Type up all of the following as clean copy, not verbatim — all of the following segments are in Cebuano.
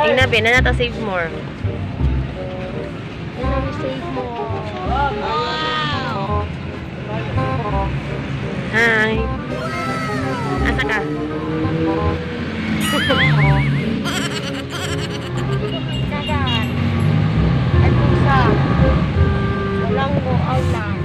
Tingnan, be, na nata Save More. Yan ang Save More. Wow! Hi. Asa ka? Dagat. At sa Olango Island.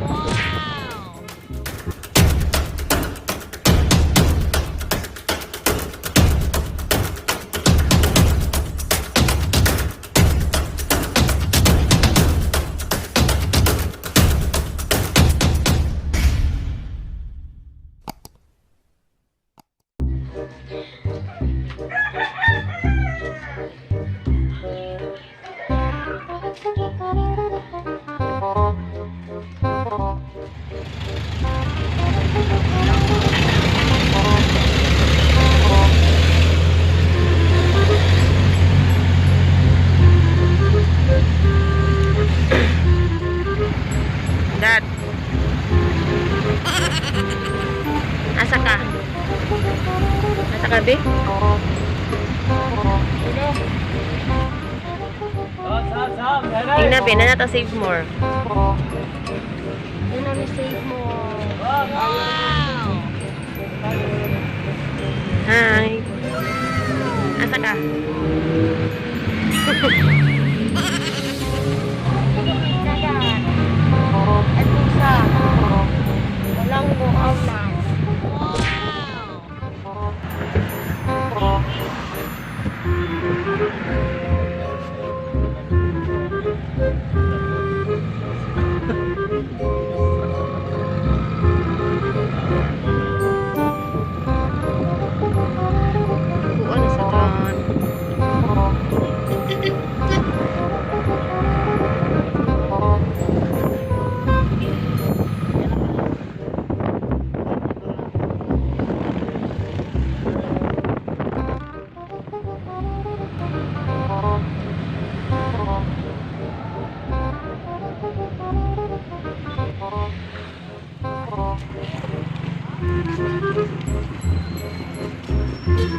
Wow! Dad. Asa ka? Asa ka, be? Tingnan, be, na nata Save More. Yan ang Save More. Wow! Hi. Asa ka? Dagat. At sa Olango Island. Wow! Kuha na sa tan.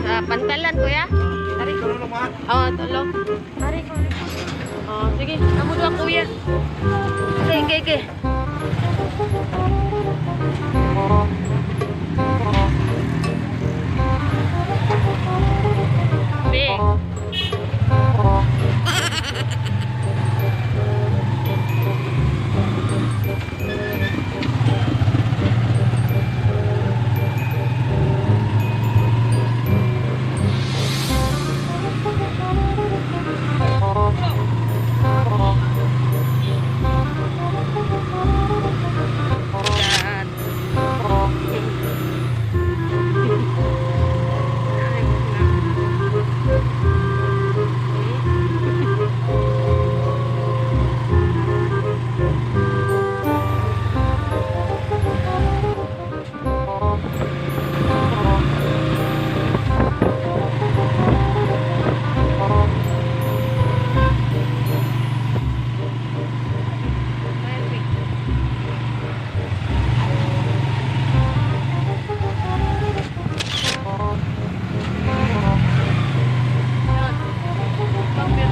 Sa pantalan, kuya? Tari. Oo, tulong. Ari ko. Oh, sige. Amo doon, kuya. Okay, okay, okay. Be. Dad. Ay, na. Abot na mi.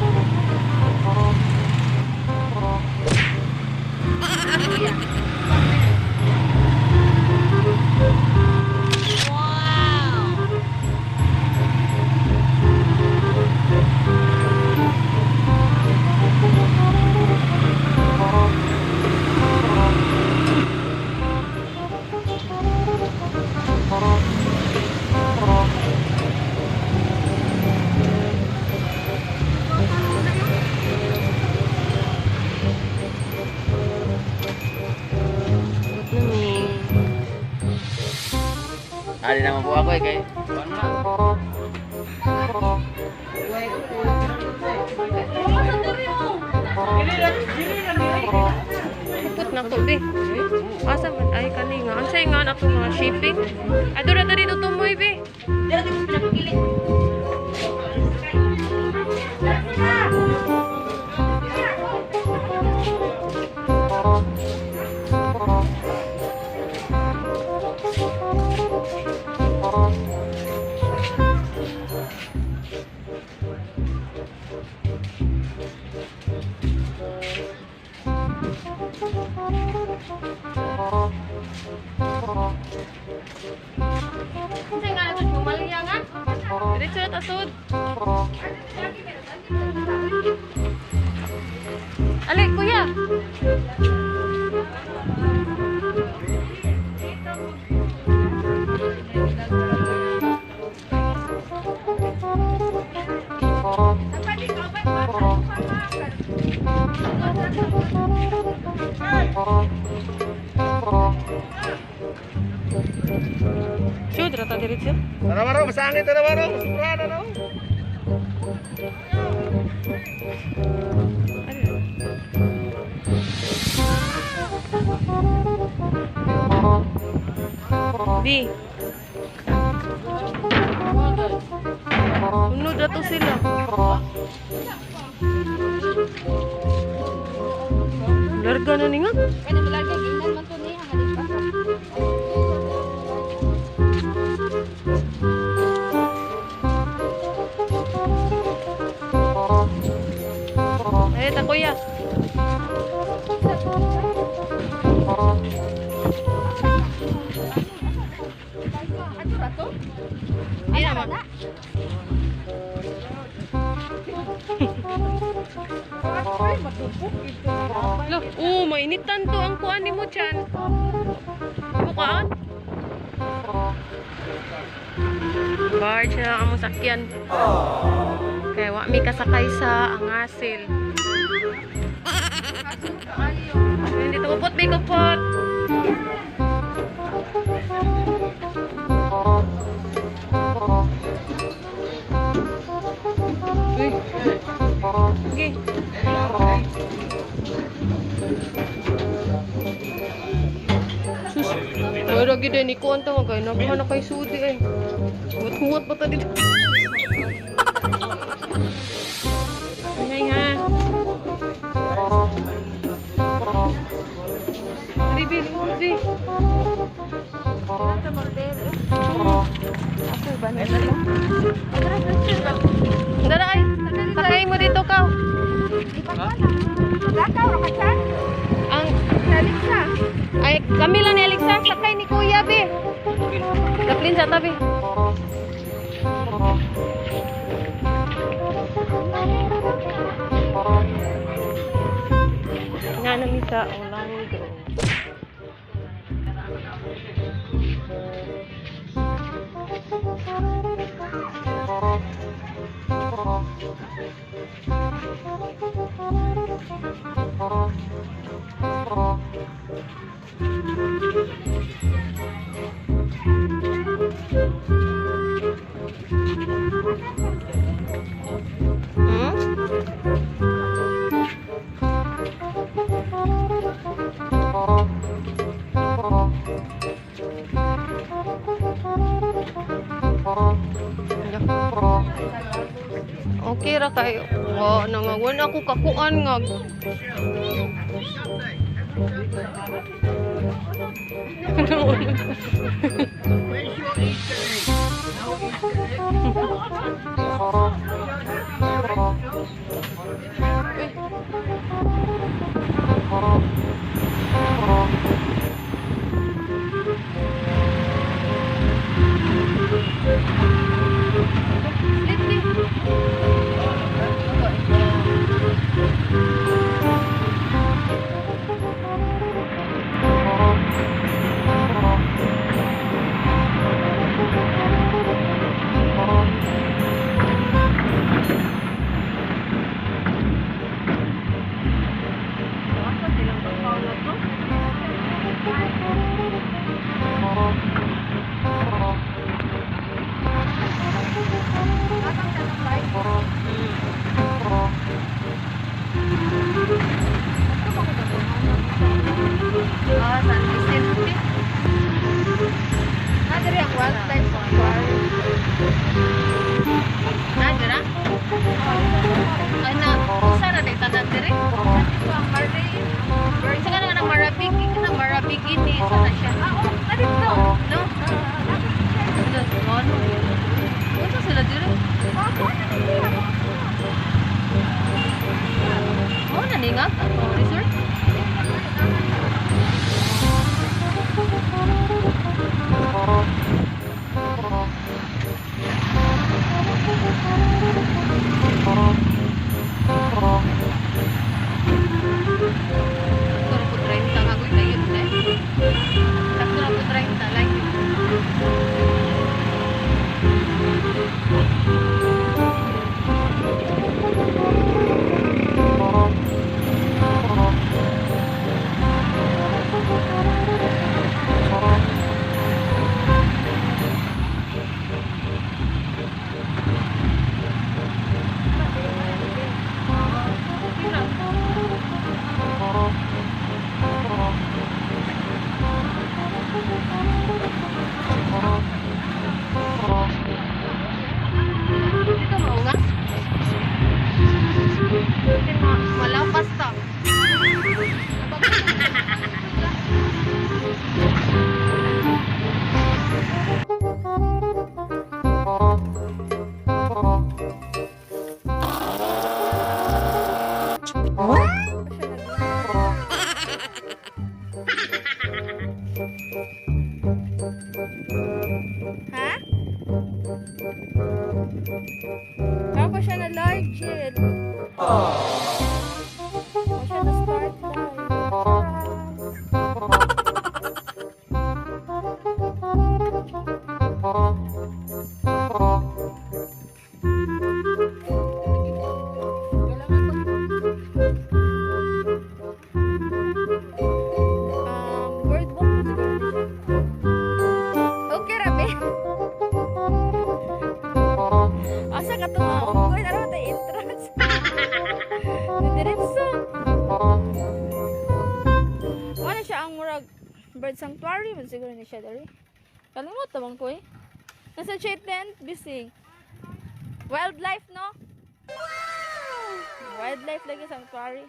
Ali naman po ako eh kay. Ano na? Puput na ko, be. Asa man? Ay, kani nga. Ang nga na itong mga shipping? Ay, doon na dito tumoy, be. Diretso na tasod. Ali, kuya. Sud, rata diretso. Tara baro, masangit tara baro, masubrana no. B. Unod na to sila. Larga na ni nga. Kaya malarga, ginan man to niya. Nga di pa. Ay, ta kuya. Ato ra to? Ay, naman. Lo, oh, mainitan to ang kuan ni mo chan. Mukaan? Barge na ang sakyan. Kaya wa mi kasakay sa angasil. Hindi to kupot, may kupot. Uy. Okay. Sus, wala gid ni ko anta kay nagkuha na kay sudi ay. Huwat-huwat pa ta dito. Ngay ha. Ribi, ribi. Dara ay, sakay mo dito ka. Lakaw ra ka chan? Ang Alexa. Ay, kami lang ni Alexa, sakay ni Kuya, be. Daplin sa tabi. Nga nami sa Orlando. Hmm? Okay ra kayo. Wa nangawan ako kakuan nga. Ah, San Vicente. Ah, diri ang wildlife sanctuary. Na, dira? Ay, na, usa na day tanan diri. Ito ang marine. Isa ka na nga ng Marabig, na Marabig ini, isa na siya. Ah, oh, dito. No? Ano, ano? Unsa sila diri? Mo na ni nga ato resort. Karon pa siya na live, Jit. Pa siya na start live. Kailangan word book mo siguro na siya. Okay, rabe. Asa ka to mga unggoy? Ano ba tayo entrance? Diretso. Wala siya ang murag bird sanctuary man siguro ni siya diri. Kalimot man ko eh. Nasa siya tent bising. Wildlife, no? Wildlife lagi sanctuary.